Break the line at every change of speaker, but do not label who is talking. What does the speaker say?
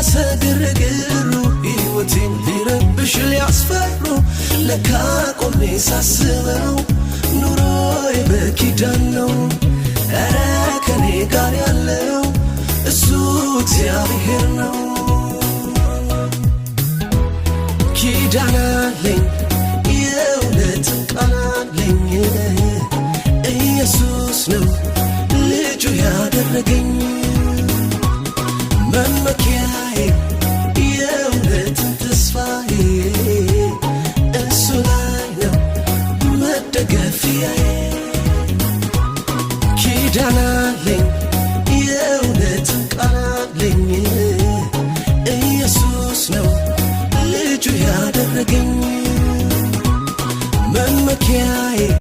የባሰ ግርግሩ ሕይወቴን ሊረብሽ ሊያስፈሩ ለካ ቆሜ ሳስበው ኑሮዬ በኪዳን ነው። ኧረ ከኔ ጋር ያለው እሱ እግዚአብሔር ነው። ኪዳን አለኝ የእውነትም ቃል አለኝ ኢየሱስ ነው ልጁ ያደረገኝ መመኪያዬ የእውነትም ተስፋዬ እሱ ላይ ነው መደገፊያዬ። ኪዳን አለኝ።